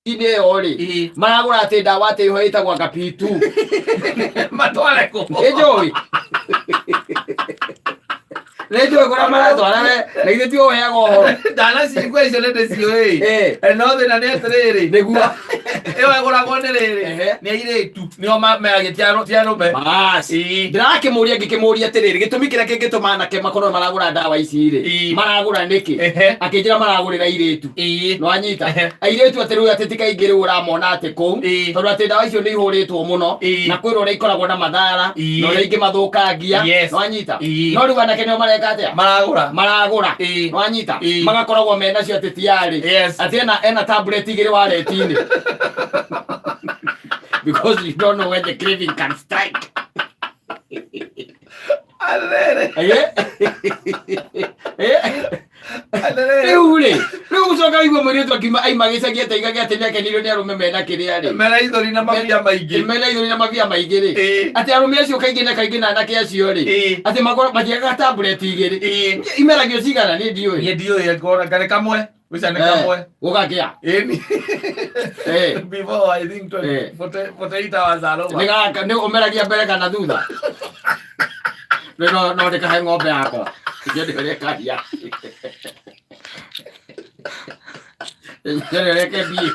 Inĩ ĩyo rĩ, maragũra atĩ ndawa atĩ ĩho ĩtagwo anga P2. Matware kũ? Ĩnjũĩ nĩ njũĩ kũrĩa maratwara we, na ithuĩ tiwe ũheaga ũhoro. Ndanacigua icio nĩ ndĩciũĩ. No thĩna nĩ atĩrĩrĩ, Nĩguo. Ĩyo ĩgũragwo nĩ rĩrĩ, nĩ airĩtu nĩo meragia, ti arũme. Bas. Ndĩrakĩmũria, ngĩkĩmũria atĩrĩrĩ, gĩtũmi kĩrĩa kĩngĩtũma anake makorwo maragũra ndawa ici rĩ, maragũra nĩkĩ? Akĩnjĩra maragũrĩra airĩtu. Nĩwanyita? Airĩtu atĩ rĩu atĩ ti kaingĩ rĩu ũramona atĩ kũu, tondũ atĩ ndawa icio nĩ ihũrĩtwo mũno, na kwĩna ũrĩa ikoragwo na mathara, na ũrĩa ingĩ mathũkangia. Nĩwanyita? No rĩu anake nĩo mareka atĩa? Maragũra. Maragũra. Nĩwanyita? Magakoragwo menacio atĩ tiarĩ. Atĩ ena tablet igĩrĩ wareti-inĩ. Because you don't know when the craving can strike. Atĩrĩrĩ. Atĩrĩrĩ. Rĩu rĩ, rĩu ũcoka ũigue mũirĩtu akiuma aima gĩcagi atĩ aigage atĩ nĩakenirio nĩ arũme mena kĩrĩa rĩ. Mena ithũri na mabia maingĩ. Mena ithũri na mabia maingĩ rĩ. Atĩ arũme acio kaingĩ na kaingĩ na anake acio rĩ. Atĩ makorwo matiagaga tablet igĩrĩ. Imeragio cigana niĩ ndiũĩ. Niĩ ndiũĩ, ngona ngarĩ kamwe. Wica nĩ kamwe. Gũgakĩa. Ĩni. Before I think 20, 48 hours are over. Nĩ gaka nĩ ũmeragia mbere kana thutha? Nĩ no ndĩkahe ng'ombe yakwa. Njene ũrĩa ĩkaria. Njene ũrĩa ĩkendie.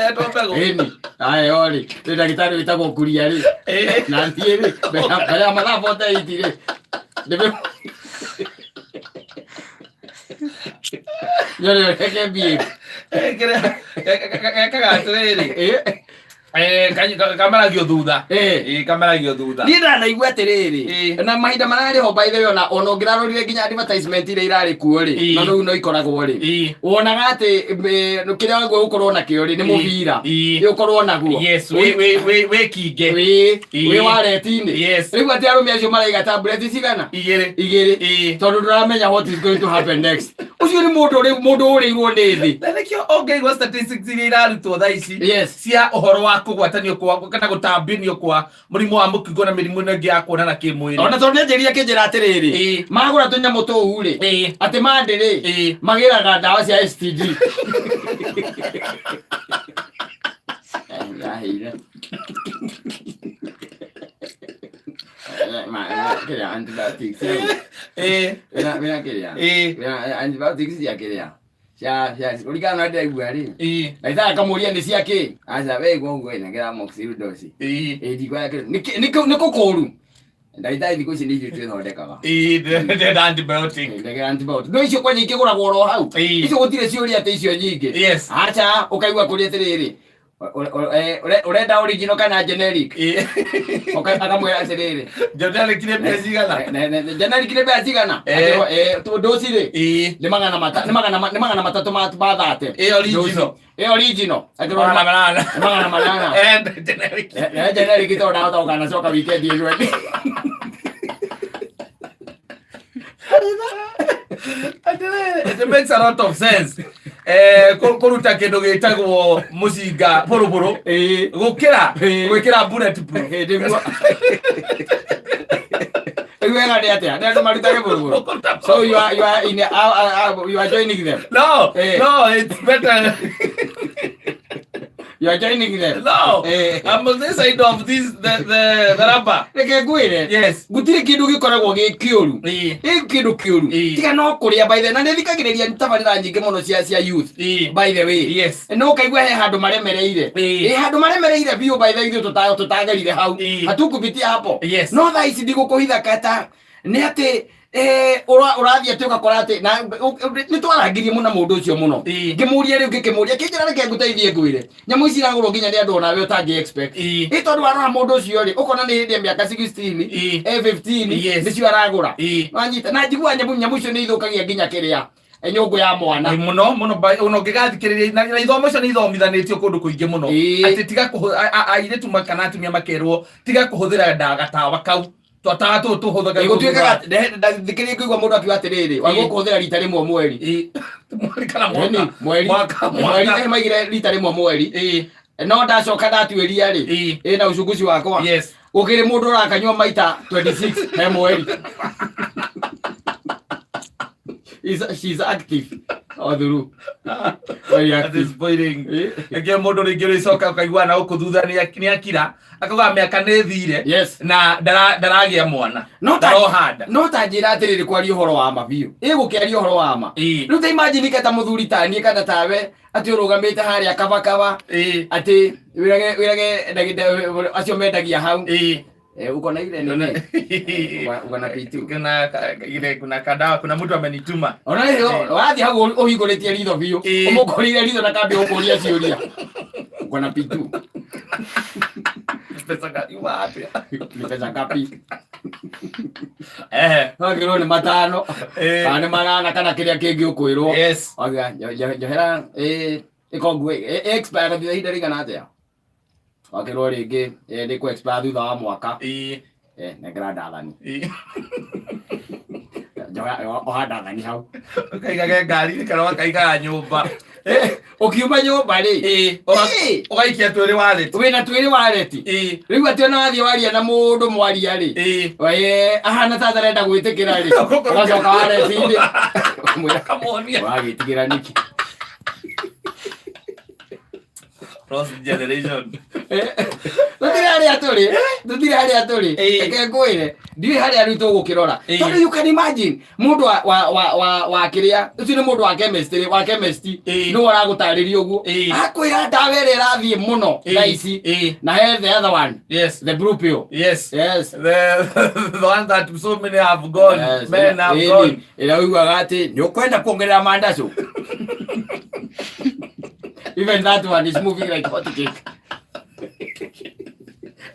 Etwo mbegũ. Ĩni. Aya rĩ, nĩ ndagĩtarĩ wĩtagwo Kuria rĩ. Na niĩ rĩ, mbere ya mathaa 48 rĩ. Njene ũrĩa ĩkendie. Gekaga atĩrĩrĩ. Kameragio thutha. Kameragio thutha. Niĩ ndanaigua atĩrĩrĩ, na mahinda mararĩ ho, by the way, ona ũngĩrarorire nginya advertisement iria irarĩ kuo rĩ, na rĩu no ikoragwo rĩ, wonaga atĩ kĩrĩa wagwo gũkorwo nakĩo rĩ nĩ mũbira. Nĩ ũkorwo naguo. Yes, wĩ kinge. Wĩ wareti-inĩ. Rĩu atĩ arũme acio maraiga tablet cigana? Igĩrĩ. Igĩrĩ. Tondũ ndũramenya what is going to happen next. Ũcio nĩ mũndũ rĩu mũndũ ũrĩirwo nĩ thĩ. Na nĩkĩo ũngĩigua statistics iria irarutwo thaa ici cia ũhoro wa kũgwatanio kwa kana gũtambinio kwa mũrimũ wa mũkingo na mĩrimũ ĩno ĩngĩ ya kuonana kĩmwĩrĩ. Ona tondũ nĩanjĩrire akĩnjĩra atĩrĩrĩ, magũra tũnyamũ tũu rĩ, atĩ mandĩ rĩ, magĩraga ndawa cia STD. Ndaheire. Kĩrĩa antibiotics. Wĩna kĩrĩa? Wĩna antibiotics cia kĩrĩa? Cia kũringana na ndĩraigua rĩ. Ndagĩtarĩ akamũria nĩ cia kĩ? Aca we igua ũguo ĩna kĩra amoxicillin dose. Ndikuoya kĩndũ. Nĩ kũ kũru? Ndagĩtarĩ thikũ ici nĩ ithuĩ twĩthondekaga. Ndĩrenda antibiotic. Ndĩrenda antibiotic. No icio kwanja ikĩgũragwo oro hau. Icio gũtirĩ ciũria atĩ icio nyingĩ. Aca ũkaigua kũrĩ atĩrĩrĩ. Ũrenda original kana generic? Akamwĩra atĩrĩrĩ. Generic nĩ mbeca cigana? Generic nĩ mbeca cigana? Ndũci rĩ, nĩ 300 ma 30. Ĩ original. Ĩ original. 800. Nĩ 800. Generic. Generic tondũ ndahota gũkanacoka weekend ĩno ĩngĩ. It makes a lot of sense. Kũruta kĩndũ gĩtagwo mũcinga bũrũbũrũ gũkĩra gwĩkĩra bullet proof. Nĩguo. Rĩu wega nĩ atĩa? Nĩ andũ marutage bũrũbũrũ. So you are in you are joining them. No, no, it's better. You are joining them. No, I'm on this side of this the rubber. Reke ngwĩre. Yes. Gũtirĩ kĩndũ gĩkoragwo gĩ kĩũru. Ĩ kĩndũ kĩũru. Tiga no kũrĩa, by the na nĩ thikagĩrĩria tabarĩra nyingĩ mũno cia youth. By the way. No ũkaigua he handũ maremereire. Ĩ handũ maremereire biũ, by the way, ithuĩ tũtagerire hau. Hatukupitia hapo. No thaa ici ndigũkũhitha kata nĩ atĩ ũrathiĩ atĩ ũgakora atĩ na nĩ twarangirie mũno mũndũ ũcio mũno. Ngĩmũria rĩu, ngĩkĩmũria, kĩnjĩra reke ngũteithie ngwĩre nyamũ ici iragũrwo nginya nĩ andũ onawe ũtangĩ expect. Ĩ tondũ warora mũndũ ũcio rĩ, ũkona nĩ hĩndĩ ya mĩaka 16, 15, nĩcio aragũra. Wanyita? Na njiguaga nyamũ icio nĩ ithũkagia nginya kĩrĩa nyũngũ ya mwana. Ĩ, mũno mũno, ona ũngĩgathikĩrĩria na ithomo icio nĩ ithomithanĩtio kũndũ kũingĩ mũno. Atĩ tiga airĩtu kana atumia makerwo tiga kũhũthĩra gatawa kau, twatawa tũtũ tũhũthagĩra. Gũtuĩkaga thikĩrĩria ngũigua mũndũ akiuga atĩrĩrĩ, wagwo kũhũthĩra rita rĩmwe mweri. Mweri kana mwaka? Ĩni, mweri. Mwaka, Mweri. Mwaka. Maigire rita rĩmwe mweri. No ndacoka ndatuĩria rĩ, ĩ na ucunguci wakwa, gũkĩrĩ mũndũ ũrakanyua maita 26 he mweri. She's active. Othuru. Very That active. is spoiling. Rĩngĩ mũndũ rĩngĩ ũrĩcoka ũkaigua na gũkũ thutha nĩ akira akauga mĩaka nĩ thire Yes. na ndaragĩa mwana No ta ndarohanda no ta njĩra atĩrĩrĩ kwaria ũhoro wa ma biũ. Ĩgũkĩaria ũhoro wa ma. Ĩĩ. Rĩu ta imagine ta mũthuri ta niĩ kana tawe atĩ ũrũgamĩte harĩa kabakaba Ĩĩ. atĩ wĩrage wĩrage ndagĩtarĩ acio mendagia hau. Ĩĩ. Eh, uko na ile nini? Uko na P2. Kuna ile kuna kadawa kuna mtu amenituma. Ona hiyo wathi hau ũhingũrĩtie ritho biũ. Ĩĩ. Ũmũkũrĩire ritho na kambia gũkũria ciũria. Uko na P2. Pesa ngapi wapi? Ni pesa ngapi? Eh. Wagĩrwo nĩ matano. Eh. Kana nĩ manana kana kĩrĩa kĩngĩ ũkwĩrwo. Yes. Wauga, njohera ĩ ĩkongue expire thutha ihinda rĩigana atĩa? Wakĩrwo rĩngĩ nĩ kũ expire thutha wa mwaka. Ĩĩ. Nengera ndathani. Ĩĩ. Oha ndathani hau. Ũkaigage ngari kana ũkaigaga nyũmba. Ũkiuma nyũmba rĩ. Ĩĩ. Ũgaikia twĩrĩ wallet. Wĩna twĩrĩ wallet. Ĩĩ. Rĩu atĩ ona wathiĩ waria na mũndũ mwaria rĩ. Ĩĩ. Waye ahana ta atarenda gwĩtĩkĩra rĩ. Ũgacoka wallet-inĩ. Ũkamwĩra, Ũkamuonia. Ũragĩtigĩra nĩkĩ? Lost generation. Tũtirĩ harĩa tũrĩ. Tũtirĩ harĩa tũrĩ. Ĩĩ. Reke ngwĩre. Ndiũĩ harĩa rĩu tũgũkĩrora. Ĩĩ. Tondũ you can imagine mũndũ wa wa wa wa wa kĩrĩa ũcio nĩ mũndũ wa chemistry wa chemistry Ĩĩ. nĩwe ũragũtarĩria ũguo. Ĩĩ. Akwĩra ndawa ĩrĩa ĩrathiĩ mũno Ĩĩ. thaa ici. Ĩĩ. Na he the other one. Yes. The blue pill. Yes. Yes. The one that so many have gone. Yes. Men have Ĩni, gone. ĩrĩa ũiguaga atĩ nĩ ũkwenda kuongerera mandacu. Even that one is moving like hot cake.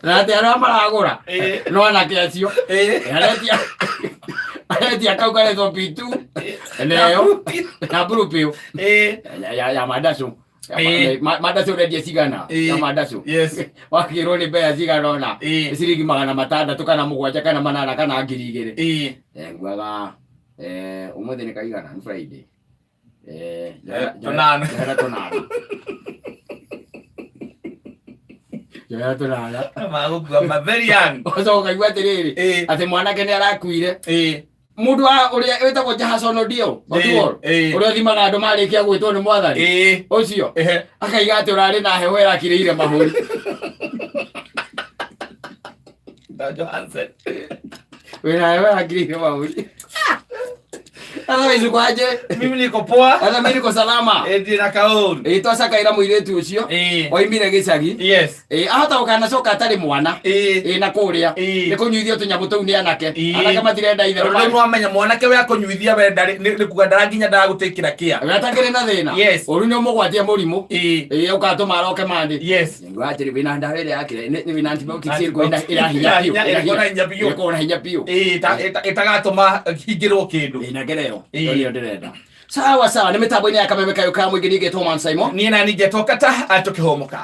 Na atĩ arĩa maragũra Ĩĩ. no anake acio Ĩĩ. aretia aretia kau karetwo P2 neyo na blue pill Ĩĩ. ya mandacu. Ĩĩ. Mandacu ũrendia cigana Ĩĩ. ya mandacu Yes. wakĩrwo nĩ mbeca cigana ũna Ĩĩ. ciringi 600 kana 7 kana 8 kana 2000. Ĩĩ. Nguaga ũmũthĩ nĩ kaigana nĩ Friday. Tũnana. Njohera tũnana. Njohera tũnana. Magũkua ma very young. Ũgacoka ũkaigua atĩrĩrĩ Ĩĩ. atĩ mwanake nĩ arakuire Ĩĩ. mũndũ wa ũrĩa wĩtagwo Jahason Odio Oduor Ĩĩ. ũrĩa ũthimaga andũ marĩkia gwĩtwo nĩ mwathani Ĩĩ. ũcio Ehe. akaiga atĩ ũrarĩ na heho ĩrakirĩire mahũri. Johansen. Wĩna heho ĩrakirĩire mahũri. Otherwise uko aje? Mimi niko poa. Hata mimi niko salama. Ĩĩ na kaũru. Ĩĩ twacakaĩra mũirĩtu ũcio Ĩĩ. oimire gĩcagi. Yes. Ĩĩ ahota gũkanacoka atarĩ mwana. Ĩĩ. Ĩĩ na kũrĩa. Ĩĩ. Nĩ kũnyuithio tũnyamũ tũu nĩ anake. Ĩĩ. Anake matirenda itherũ. Tondũ rĩu nĩwamenya mwanake we akũnyuithia we ndarĩ nĩ kuga ndara nginya ndaragũtĩkĩra kĩa. We atakĩrĩ na thĩna. Yes. Ũru nĩ ũmũgwatia mũrimũ. Ĩĩ. Ĩĩ ũgatũma aroke mandĩ. Yes. Nĩguo atĩrĩ wĩna ndawa ĩrĩa yakĩra nĩ wĩna antibiotics ĩrĩkũ ĩrahinya biũ. Ĩrahinya ĩrakorwo na hinya biũ. Ĩkorwo na hinya biũ. Ĩĩ ĩtagatũma hingĩrwo kĩndũ. Ĩĩ na ngereo. Ĩĩ. Ĩyo nĩyo ndĩrenda. Sawa sawa nĩ mĩtambo-inĩ ya kameme kayũ ka mũingĩ ningĩ Thomas Simon. Niĩ na ningĩ tokata tũkĩhũmũka.